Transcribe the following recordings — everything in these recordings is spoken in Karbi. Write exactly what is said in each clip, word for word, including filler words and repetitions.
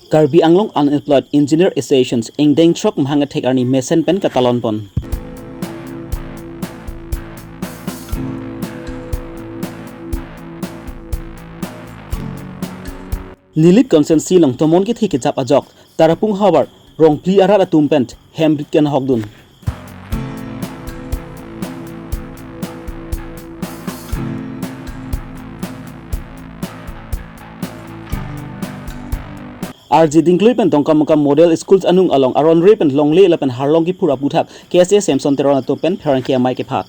Karbi Anglong Unemployed Engineer Association ingdeng throk mahang kethek arni mesen pen katalon pon. Nilip constituency along tomon kethe kejap ajok Tarapung havar Rongphli arat atum pen hem rit kenhok dun. Arje Dingklui pen Dongkamukam Model Schools anung along aron re pen longle lapen harlong kiphur aputhak K S A Samson Teron atum pen pherangke amei kephak.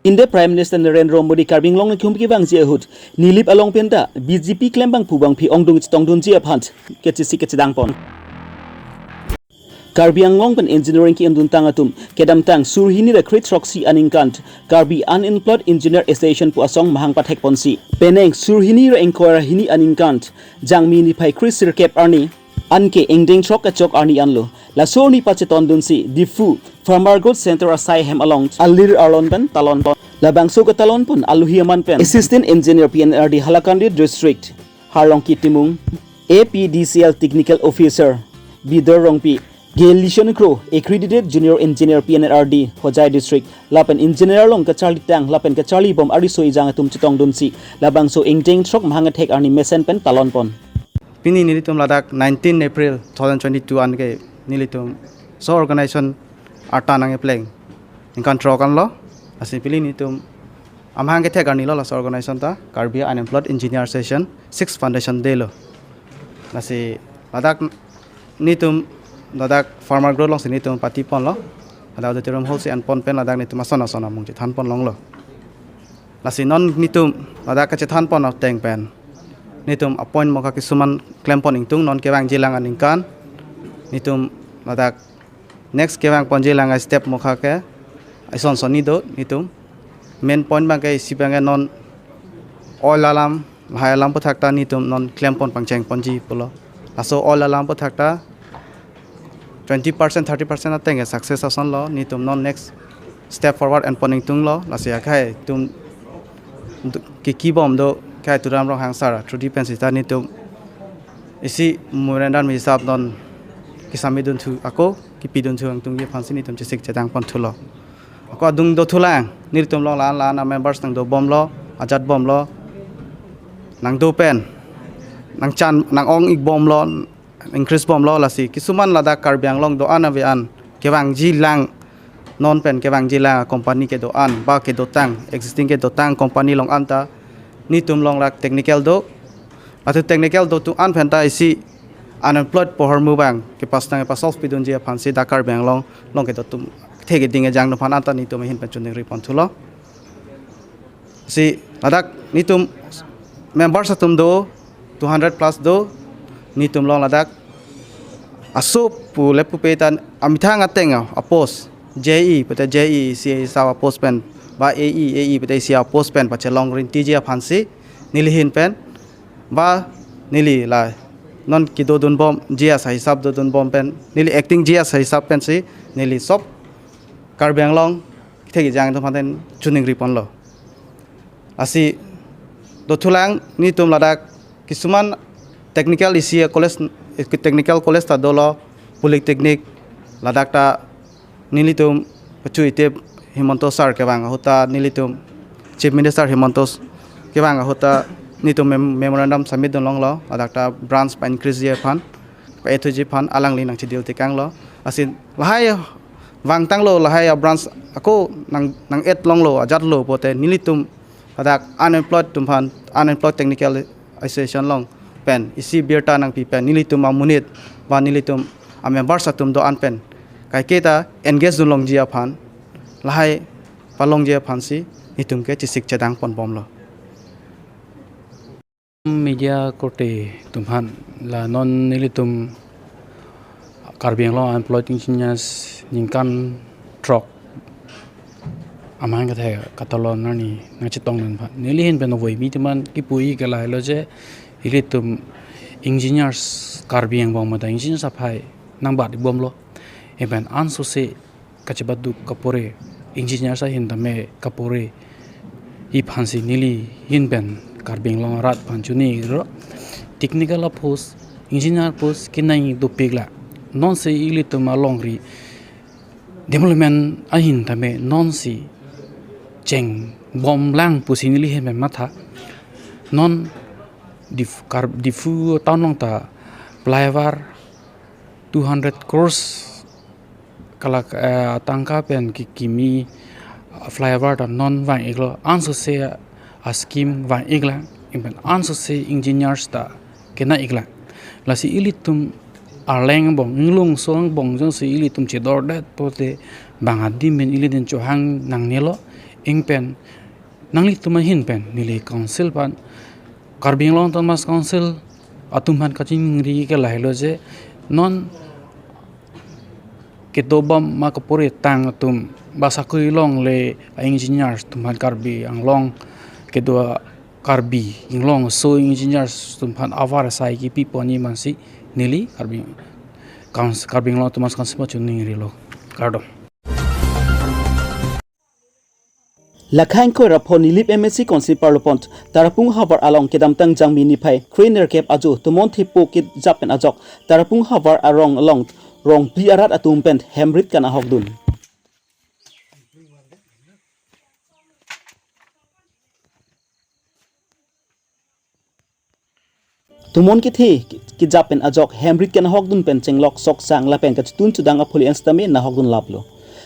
India Prime Minister Narendra Modi Karbi Anglong nikhum kevangji ahut Nilip along penta B J P klembangphu bangphi ongdung chetongdunji aphan kechesik kechedang pon. Karbi Anglong pen engineering ke-enduntang atum kedamtang sur hini ra kre throksi aningkan Karbi Unemployed Engineer Association pu asong mahang pathek ponsi penang sur hini ra ingkoi ra hini aningkan Jangmi niphai kre sirkep arni anke ingdeng throk kechok arni anlo. Laso arni pachetondunsi Diphu Farmer Growth Center asai hem along alir arlon pen talon pon. Labangso katalon pon alohi aman pen Assistant Engineer P N R D Hailakandi District Harlongki Timung, A P D C L Technical Officer Bidor Rongpi, Gelishon Kro, Accredited Junior Engineer P N R D Hojai District, lapen engineer along kacharlitang lapen kacharlibom ariso ejang atum chetongdunsi labangso ingdeng throk mahang kethek arni mesen pen talon pon. Pini nelitum ladak nineteen April two thousand twenty-two anke nelitum so organization arta nangkepleng ningkan throk anlo. Lasi pini nelitum amahang kethek arni lo laso organization ta Karbi Unemployed Engineer Association six foundation day lo. Lasi ladak nelitum ladak Farmer Growth alongsi nelitum party ponlo. Ladak auditorium hall si an pon pen ladak nelitum ason ason amung chethan pon longlo. Lasi non nelitum ladak kachethan pon ateng pen nelitum apoint mokha kisuman klem pon ingtung, non kevangji lang aningkan nelitum ladak next kevang ponji lang astep mokha ke ison sonni do nelitum. Main point abangke isi abangke non oil alam, lahai alam aputhak ta nelitum non klem pon pangcheng ponji pulo. Laso oil alam aputhak ta twenty percent, thirty percent ateng ke success asonlo, nelitum non next step forward an pon ingtunglo. Lasi akhai atum du-, kiki bom do, akhai Tuliram Ronghang sir athroksi pen sita nelitum isi memorandum hisap non kisami dunthu ako kipi dunthu angtungji aphansi nelitum chesik chedang pon thulo. Ako adung dothulang, nelitum along la-an la-an a members nangdobomlo, ajatbomlo, nangdo pen, nangchan, nang-ong-ik bomlo, increase bomlo. Lasi kisuman ladak Karbi Anglong do-an ave an kevangji lang, non pen kevangji lang company kedo-an ba kedotang, existing kedotang company along anta nelitum along lak technical do. Latum technical do atum an pen ta isi unemployed pohormu abang kepastang kepasolve pidunji aphansi dak Karbi Anglong along kedo atum kethe keding kejang atum aphan anta nelitum ahin pen choningri pon thulo. Si ladak nelitum members atum do two hundred plus do, nelitum along ladak aso pu le pupe ta amethang ateng a post J E pute J E C A sa a post pen ba A E, A E pute C A a post pen pachelong rintiji aphansi neli ahin pen ba neli la non kedodunbomji asa hisap dodunbom pen, neli acting ji asa hisap pensi neli sop Karbi Anglong kethe kejang atum aphan choningri ponlo. Lasi dothulang nelitum ladak kisuman technical isi a college, technical college ta dolo, polytechnic, ladak ta nelitum kachu itip Himanta sir kevang ahut ta nelitum Chief Minister Himanta kevang ahut ta nelitum mem-, memorandum submit dun longlo, ladak ta branch pa-increase ji aphan, pa-add thuji aphan alangli nangchedil tekanglo. Lasi lahai vangtanglo, lahai a branch ako nang, nang-add longlo, ajatlo pute nelitum ladak unemployed atum aphan, unemployed technical association along pen isi birta nangpi pen nelitum amonit ba nelitum a members atum do-an pen kaike ta engage dun longji aphan, lahai palongji aphansi nelitum ke chesik chedang ponbomlo. Media korte atum aphan, la non nelitum Karbi Anglong Unemployed Engineers ningkan throk amahang kethek katalon arni nangchetongdun aphan, neli ahin pen avoimi atum aphan kipu-i ke lahelo je, ilitum engineers, Karbi angbong mate engineers aphai nangbat bomlo. Lapen ansose kachebat duk kapore, engineers ahin tame kapore, iphansi neli ahin pen Karbi Anglong arat aphan choningri lo. Technical a-post, engineer post kenangji dopik la. Nonsi ilitum alongri development ahin tame nonsi chengbomlang pusi neli ahin pen matha. Non Dif-, Kar-, Diphu town along ta flyover two hundred crores kalak, eh, tangka pen kekimi, ah, flyover ta non vang-iklo, ansose a-scheme vang-iklang, pen ansose engineers ta kenang-iklang. Lasi ilitum arleng angbong, inglongso angbong jongsi ilitum chedordet pote bang adim pen ilitum chohang nangnelo, pen nanglitum ahin pen neli council aphan, Karbi Anglong Autonomous Council atum aphan kachiningri ke lahelo je, non kedobom ma kapuretang atum, ba sakuri longle a-engineers atum aphan Karbi Anglong kedo a-, Karbi Anglong aso engineers atum aphan avar asai kepi ponji mansi neli Karbi Council, Karbi Anglong Autonomous Council aphan choningri lo. Kardom. Lakhang koi raphon Nilip M A C council parlopon Tarapung havar along kedamtang Jangmi niphai kre-nerkep ajo tomon thepo kejap pen ajok Tarapung havar arong along rongphli arat atum pen hem rit kan ahokdun. Tomon kethe kejap pen ajok hem rit kan ahokdun pen chenglok sok sang lapen kachetun chedang aphuli an sitame nahokdun laplo.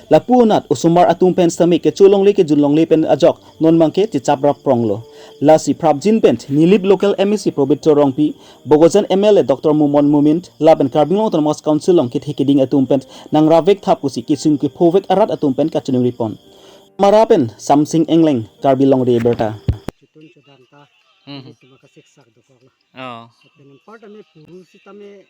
Lapu anat osomar atum pen sitame kecho longle kejun longle pen ajok non abangke chechap rap pronglo. Lasi prapjin pen Nilip local M A C Pobitro Rongpi, Bokajan M L A Doctor Momon Momin, lapen Karbi Anglong Autonomous Council along kethe keding atum pen nangrap vek tha pusi kesung kepho vek arat atum pen kachiningri pon. Mara pen Samsing Engleng, Karbi Longri Abirta. Chetun chedang ta, Hmm. Ini cuma kasik sak dokok lo. Oh. Lapen anpar tame puru sitame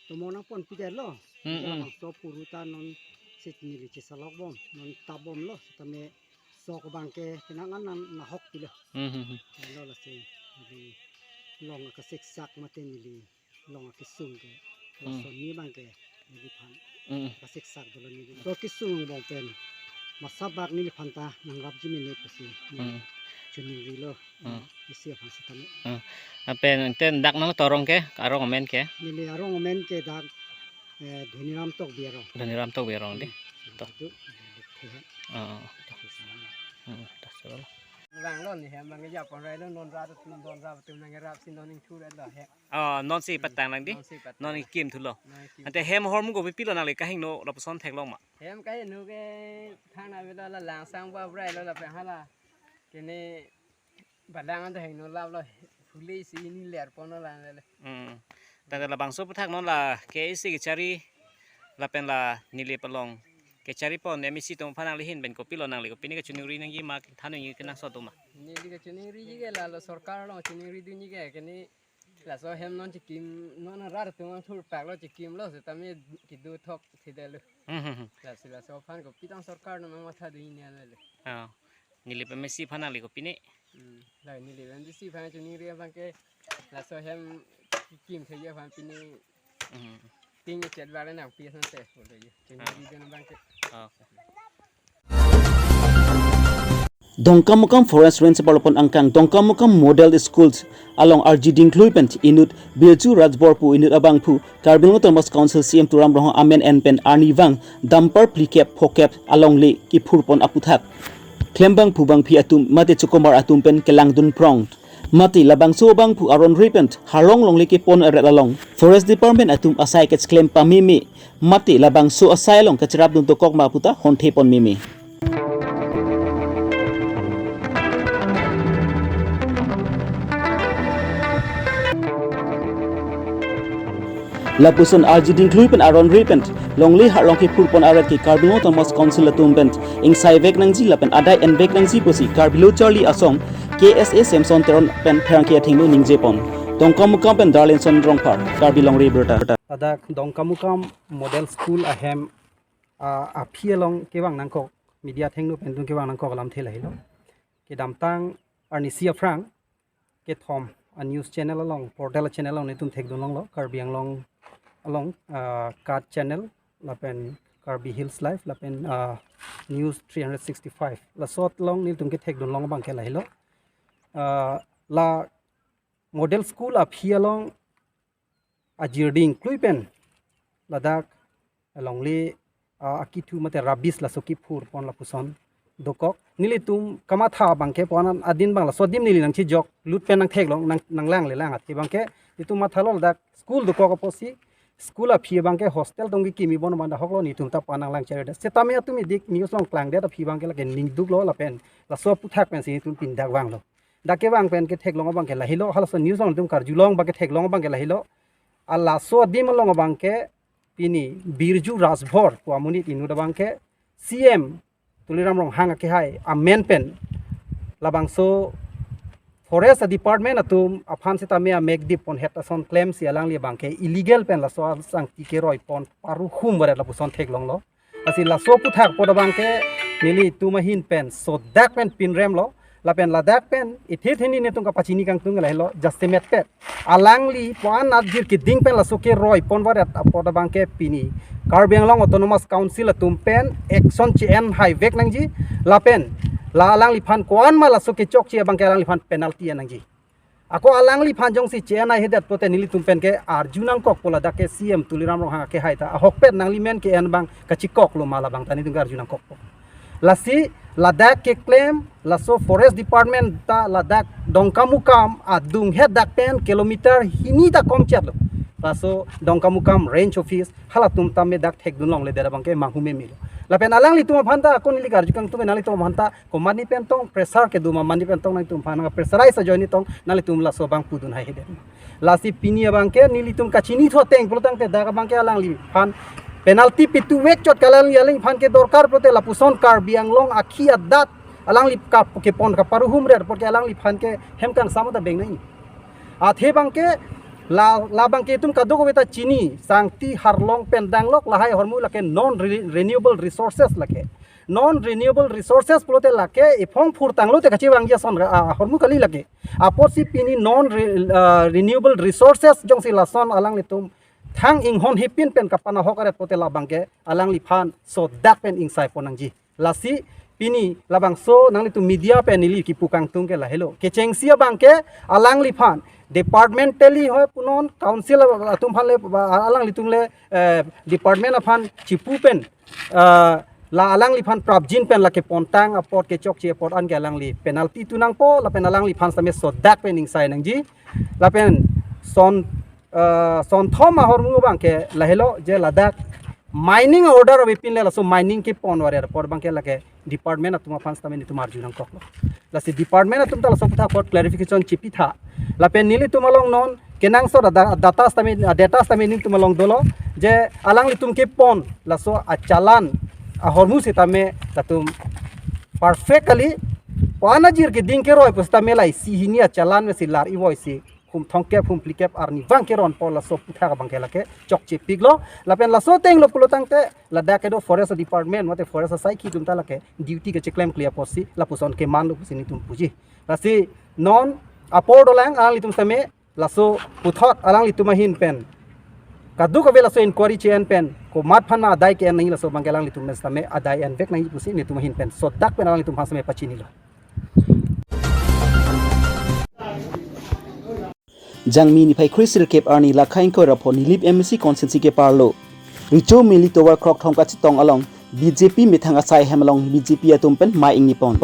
tomon nangponpidetlo. Hmm, hmm. Labangso puru ta nonsi neli chesalok bom, non tap bomlo, sitame sok abangke penang an nang nahok pilo. Hmm, hmm, hmm. Lo lasi neli long akasik sak mate neli long akesung ke. Hmm. Lason ni abangke neliphan. Hmm. Kasik sak dolo neli. So kesung angbong pen masa bak neliphan ta nangrapji mene pusi. Hmm. Choningrilo. Hmm. Isi aphan sitame. Hmm. Lapen ante dak nangli arong ke, arong amen ke? Neli arong amen ke dak, eh, Dhoniram Tokbi arong. Dhoniram Tokbi arong dei. Hmm. Toh. Itu, itu, itu. Oh. Hmm, tas lo. Langlo ni hem abangke japonrelo, non rat atum, non rat atum nangrapsi non ingthurelo he. Oh, nonsi patang lang dei? Nonsi patang. Non ikim thulo. Non ikim. Ante hem ahormu kopipilo nangli kahingno lapuson theklong ma? Hem kahingno ke thang na bela la Langsang ba brailo lapen hala. Kene balang anta hingno laplo, hule isi hini ler ponlo lang lele. Hmm. Tangte labangso aputhak non la K A A C kechari lapen la Nilip along kechari pon M A C atum aphan nangli ahin pen kopilo nangli kopine kachiningri nangji ma than nangji kenangsot do ma? Neli kachiningriji ke lalo sorkar along chiningridunji ke kene laso hem non chikim non rat atum nangthur paklo chikimlo sitame kedo thokthedetlo. Hmm, hmm, hmm. Lasi laso aphan kopitang sorkar non nangmathadunji ne lele. Oh. Nilip M A C aphan nangli kopine? Hmm. La Nilip M A C aphan chiningri abangke laso hem kimthekji aphan pine Hmm. pine chet bare nangpi asonte pulo je. Chiningridun abangke. Ah. Okay. Dongkamukam Forest Range parlopon angkang Dongkamukam Model School along arji dingklui pen inut Birju Rajbor pu inut abangphu Karbi Anglong Autonomous Council C E M Tuliram Ronghang amen en pen arnivang dumper phlikep phokep alongle kephurpon aputhak klembangphu bangphi atum mate chokomar atum pen kelangdun prong. Mate labangso abangphu aron ri pen harong longle kepon aret along Forest Department atum asai kecheklem pameme mate labangso asai along kacherapdun dokok ma puta honthepon meme. Lapuson arji dingklui pen aron ri pen longle harlong kephurpon aret ke Karbi Anglong Autonomous Council atum pen ingsai vek nangji lapen adai en vek nangji pusi Karbi Lo Charli Asong K S A Samson Teron pen pherangke athengno ningjepon. Dongkamukam pen Darlinson Rongphar, Karbi Longri Abirta. Ladak Dongkamukam Model School ahem, ah, aphi along kevang nangkok, media athengno pen dun kevang nangkok alamthe lahelo. Kedamtang arnisi aphrang kethom a-news channel along, portal channel along netum thekdun longlo, Karbi Anglong along, ah, KAT channel lapen Karbi Hills Live lapen, ah, News three hundred sixty-five. Laso along nelitum kethekdun long abang ke lahelo. Ah, la model school aphi along ajir ding klui pen ladak alongle, ah, akithu mate rubbish laso kiphur pon lapuson dokok. Nelitum kamatha abang ke puan adin abang laso adim neli nangchijok lut pen nangtheklong nang, nanglang le lang athe abang ke nelitum mathalo ladak school dokok apotsi school aphi abang ke hostel tong kimi bon abang dak hoklo nelitum ta puan nanglang chari da. Setame atum idik news along klangdet aphi abang ke lake ningduklo lapen laso aputhak pensi nelitum pin dak vanglo. Dak kevang pen ketheklong abang ke lahelo, halaso news along nelitum karjulong abang ketheklong abang ke lahelo. Halaso adim along abang ke pini Birju Rajbhor pu amonit inut abang ke C M Tuliram Ronghang akehai amen pen labangso Forest Department atum aphan setame amekdip ponhet ason klemsi alangli abang ke illegal pen laso asangti keroi pon paruhum varet lapuson theklonglo. Lasi laso aputhak apot abang ke nelitum ahin pen sodak pen pinremlo. Lapen ladak pen ithi thini nelitum kapachini kangtung lahelo jasemet pet. Alangli puan ajir keding pen laso keroi pon varet apot abang ke pini Karbi Anglong Autonomous Council atum pen action che-en haivek nangji. Lapen la alangliphan koan ma laso kechokche abang ke alangliphan penalty en nangji. Ako alangliphan jongsi che-en haihedet pote nelitum pen ke arju nangkokpo ladak ke C M Tuliram Ronghang akehai ta ahokpet nanglimen ke-en abang kachikoklo ma labang ta nelitum ke arju nangkokpo. Lasi ladak keklem laso Forest Department ta ladak Dongkamukam adunghet dak pen kilometer hini ta komchetlo. Laso Dongkamukam Range Office halatum tame dak thekdun longledet abang ke manghu memelo. Lapen alanglitum aphan ta ako neli karju kangtung nanglitum aphan ta komatni pen tong pressure kedo ma, matni pen tong nangtum aphan nang pressurize ajoine tong nanglitum laso abang pudun haihedet. Lasi pini abang ke nelitum kachinithu ateng pulotangte dak abang ke alangliphan penalty pituvek chot ke alangli, alangliphan ke dorkar pulote lapuson Karbi Anglong akhi adat alangli kap kepon kaparuhum rer apot ke alangliphan ke hem kangsam ta beng nai. Athe abang ke la, labang ke itum kadokave ta chini, sangti harlong pen danglok lahai ahormu lake non re-, renewable resources lake. Non renewable resources pulote lake iphong phurtanglote kachevangji ason, ah, ahormu kali lake. Apotsi pini non re-, ah, renewable resources jongsi lason alanglitum thang inghon hipin pen kapanahok aret pote labang ke alangliphan sodak pen ingsai pon nangji. Lasi pini labangso nanglitum media pen neli kipu kangtung ke lahelo. Kechengsi abang ke alangliphan departmentally hoi punon council atum aphan le, alanglitum le, eh, department aphan chipu pen, eh, la alangliphan prapjin pen lake pontang apot kechokche apot an ke alangli penalty tu nangpo lapen alangliphan same sodak pen ingsai nangji. Lapen son, eh, sonthom ahormu abang ke lahelo je ladak mining order avepin le laso mining kepon varet apot abang ke lake department atum aphan sitame nelitum arju nangkoklo. Lasi department atum ta laso aputhak apot clarification chipitha. Lapen nelitum along non kenangsot ada data sitame, data sitame nelitum along dolo je alanglitum kepon laso achalan ahormu sitame latum perfect kali, puan ajir keding keroi pusitame la isi hini achalan mesi lar ivoi si hum thomkep hum phlikep arni vang keron apot laso aputhak abang ke lake chokchepiklo. Lapen laso atenglo pulotangte ladak kedo forest department mate forest asaikhi atum ta lake duty kacheklemkle apotsi lapuson kemanlo pusi nelitum puji. Lasi non apor dolang alanglitum sitame laso puthot alanglitum ahin pen kadokave laso inquiry che-en pen komat aphan ma adai ke-en nangji laso abang ke alanglitum sitame adai envek nangji pusi nelitum ahin pen sodak pen alanglitum aphan sitame pachinilo. Jangmi niphai kre-sirkep arni lakha ingkoi ra pho Nilip M A C constituency keparlo Richo Meli tovar krokthom kachetong along B J P methang asai hem along B J P atum pen mei ingnipon.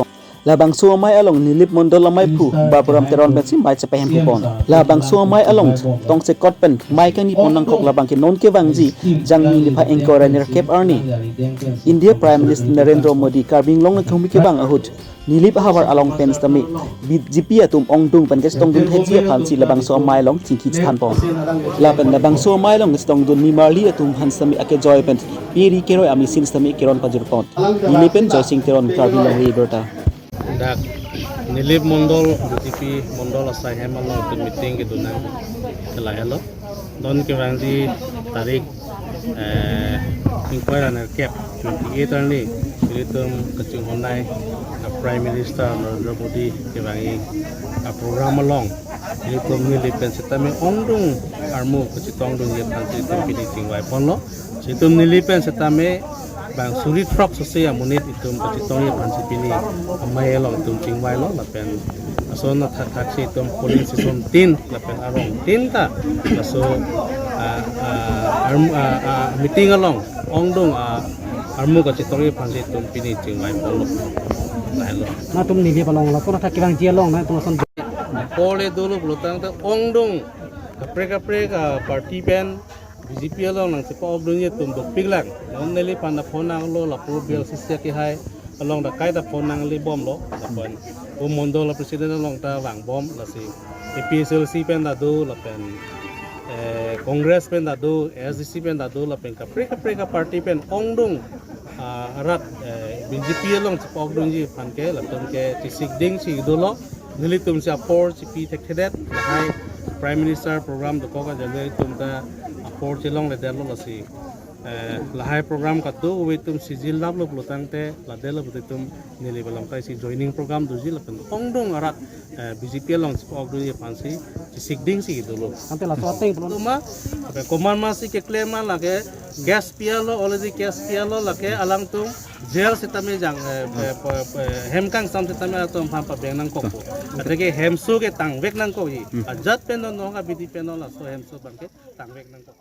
Labangso amei along Nilip Mondol amaiphu Baburam Teron pensi mei chepahemphu pon. Labangso amei along tongsekot pen mei kangnipon nangkok labang ke non kevangji Jangmi niphai ingkoi ra nerkep arni India Prime Minister Narendra Modi Karbi Anglong nangkehumi kevang ahut Nilip ahavar along pen sitame B J P atum ongdung pen kachetongdun thekji aphansi labangso amei along chingki chethanpon. Lapen labangso amei along kachetongdun nimarli atum aphan sitame akejoi pen piri keroi a-machine sitame keron pajirpon. Nilip pen Joysing Teron, Karbi Anglong Live Abirta. Dak Nilip Mondol, B J P Mondol asai hem along itum meeting kedun nang ke lahelo. Non kevangji tarik, eh, ingkoi ra nerkep, twenty eight arni, ilitum kachinghonnei, ah, Prime Minister Narendra Modi kevangji, ah, program along ilitum Nilip pen sitame ongdung armu kachetongdunji aphansi itum pini chingvaiponlo. Itum Nilip pen sitame Bang suri throk sose amonit itum kachetongji aphansi pini amei along itum chingvailo lapen lason athak thak si itum polling station tin lapen arong tin ta laso, ah, ah, arm-, ah, ah, meeting along ongdung, ah, armu kachetongji aphansi itum pini chingvai ponlo. Lahelo. Latum neli palong lason athak kevangji along nangtum lason. Apor le dolo pulotangte ongdung kaprek kaprek, ah, party pen B J P along nangchepa-okdunji atum dopiklang. Non neliphan ta phone nanglo, lapu B L C C akehai along ta kaita phone nanglebomlo. Lapen o mondol president along ta vangbom, lasi A P H L C pen ta do, lapen, eh, Congress pen ta do, A S D C pen ta do, lapen kaprek kaprek aparty pen ongdung, ah, arat, eh, B J P along chepa-okdunji aphan ke latum ke chesik dingsi dolo. Nelitum si apor chepi thekthedet, lahai Prime Minister program dokok ajoine itum ta apor chelongledetlo, lasi, eh, lahai program kado, ove itum sijil laplo pulotangte, ladetlo pute itum neli balong kai si joining program doji lapen ongdung arat, eh, B J P along chepa-okdunji aphansi chesik dingsi dolo. Ante laso ateng pulo. Tuma, ape komat masi keklem ma lake, case pialo, already case pialo lake, alangtum jail setame jang, eh, eh, pa-, pa-, hem kangsam setame atum aphan pabeng nangkokpo. Athe ke hemso ke tangvek nangkokji. Hmm. Ajat pen non nong abidi pen non laso hemso abang ke tangvek nangkok.